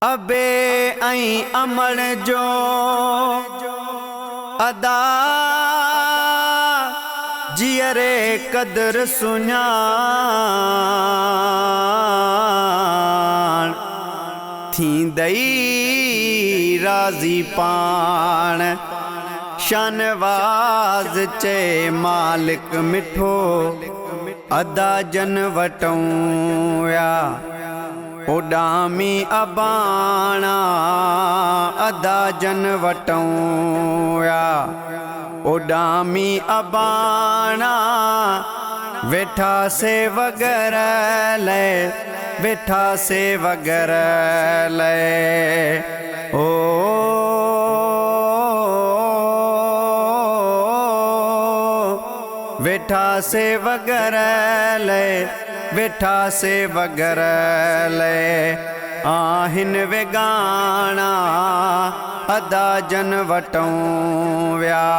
ابي ۽ امڙ جو ادا جيئري قدر سڃاڻ ٿيندئي راضي پاڻ. شاهنواز چئي مالڪ مٺو ادا جن وٽئون ويا. اڏامي اباڻا ادا جن وٽئون ويا. اڏامي اباڻا ويٺا سي وڳر لئي ويٺا سي وڳر لئي او. ويٺا سي وڳر لئي ويٺا سي وڳر لئي آهن ويڳاڻا ادا جن وٽئون ويا.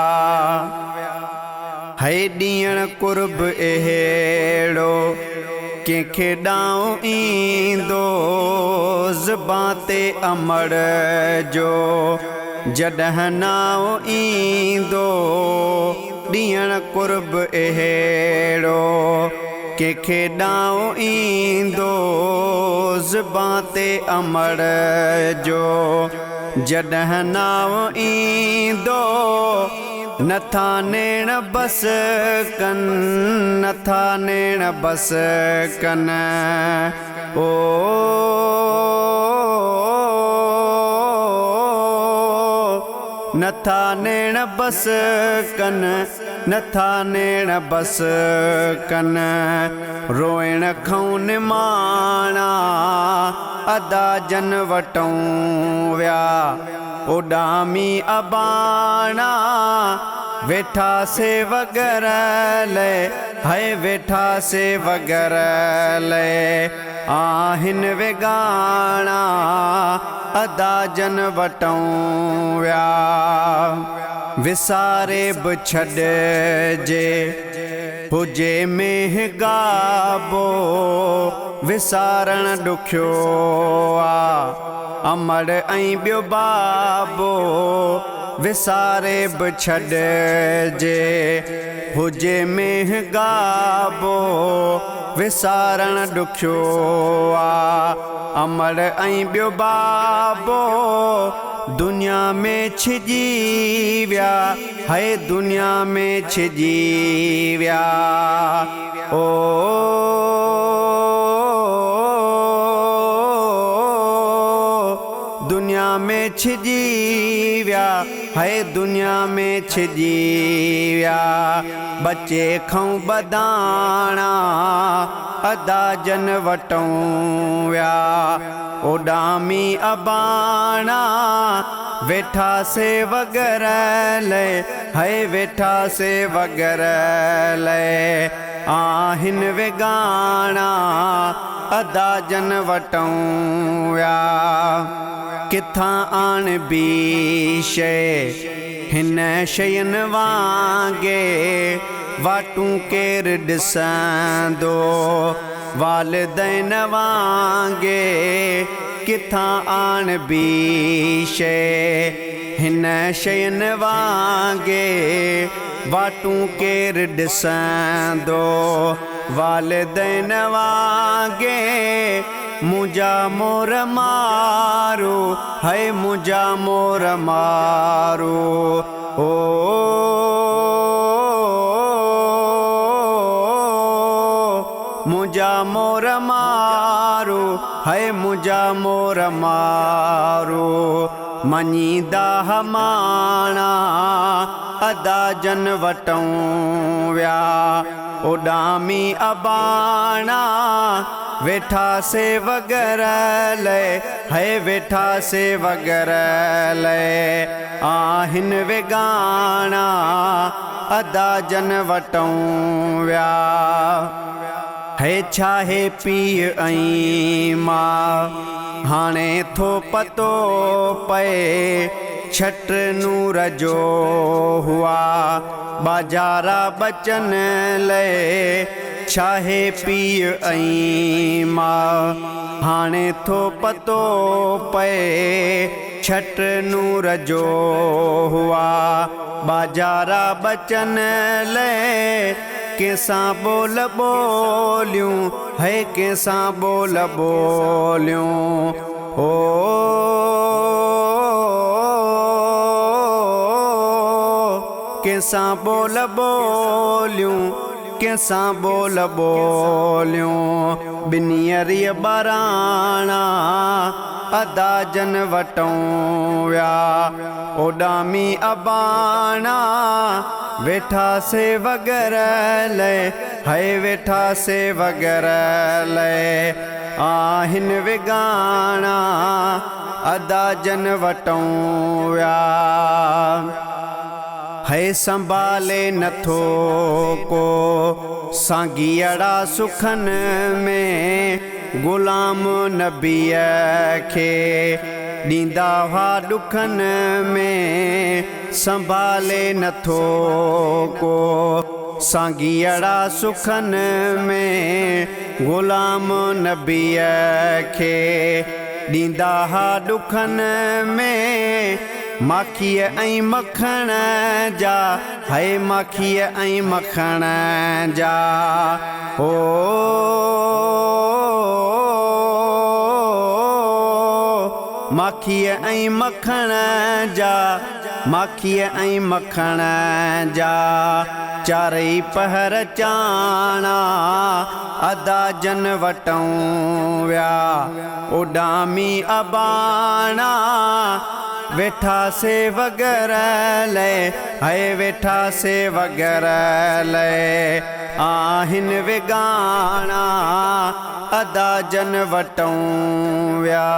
هي ڏينهن قرب اهڙو ڪنهن کي ڏانء ايندو زبان تي امڙ جو جڏهن نانء ايندو ڏينهن قرب اهڙو ڪنهن کي ڏانء ايندو زبان تي امڙ جو جڏهن نانء ايندو. نٿا نيڻ بس ڪن نٿا نيڻ بس ڪن او. نٿا نيڻ بس ڪن نٿا نيڻ بس ڪن روئڻ کئون نماڻا ادا جن وٽئون ويا. اڏامي اباڻا ويٺا سي وڳر لئي هئي ويٺا سي وڳر لئي آهن ويڳاڻا ادا جن وٽئون ويا. وساري به ڇڏجي هجي مينهن گابو وسارڻ ڏکيو آ. امڙ ۽ ٻيو بابو وساري به ڇڏجي هجي مينهن گابو وسارڻ ڏکيو آ. امڙ ۽ ٻيو بابو دنيا ۾ ڇڄي ويا هئي دنيا ۾ ڇڄي ويا او. دنيا ۾ ڇڄي ويا هئي دنيا ۾ ڇڄي ويا ٻچي کئون ٻڌاڻا ادا جن وٽئون ويا اڏامي اباڻا ويٺا سي وڳر لئي هئي ويٺا سي وڳر لئي آهن ويڳاڻا ادا جن وٽئون ويا. ڪٿان آڻبي شيء هن شين وانگي واٽون ڪير ڏسندو والدين وانگي ڪٿان آڻبي شيء هن شين وانگي واٽون ڪير ڏسندو والدين وانگي منهنجا مور مارو هئي منهنجا مور مارو او. منهنجا مور مارو هئي منهنجا مور مارو مڃيندا هماڻا ادا جن وٽئون ويا. اڏامي اباڻا ويٺا سي وڳر لئي هئي ويٺا سي وڳر لئي آهن ويڳاڻا ادا جن وٽئون ويا. هي ڇاهي پيء ۽ ماء هاڻي ٿو پتو پئي ڇٽ نور جو هئا ٻاجهارا ٻچن لئي. ڇاهي پيء ۽ ماء. هاڻي ٿو پتو پئي ڇٽ نور جو هئا ٻاجهارا ٻچن لئه ڪنهن سان ٻول ٻوليون هي ڪنهن سان ٻول ٻوليون او. ڪنهن سان ٻول ٻوليون ڪنهن سان ٻول ٻوليون ٻنيئريء ٻاراڻا ادا جن وٽئون ويا اڏامي اباڻا ويٺا سي وڳر لئه هئي ويٺا سي وڳر لئه آهن ويڳاڻا ادا جن وٽئون ويا. هي سنڀالي نٿو ڪو سانگيئڙا سکن ۾ غلام نبيء کي ڏيندا هئا ڏکن ۾ سنڀالي نٿو ڪو سانگيئڙا سکن ۾ غلام نبيء کي ڏيندا ها ڏکن ۾. ماکيء ۽ مکڻ جا، هئي ماکيء ۽ مکڻ جا، او. ماکيء ۽ مکڻ جا، ماکيء ۽ مکڻ جا، چارئي پهر چاڻا، ادا جن وٽئون ويا، اڏامي اباڻا. ويٺا سي وڳر لئه، هئي ويٺا سي وڳر لئه، آهن ويڳاڻا، ادا جن وٽئون ويا.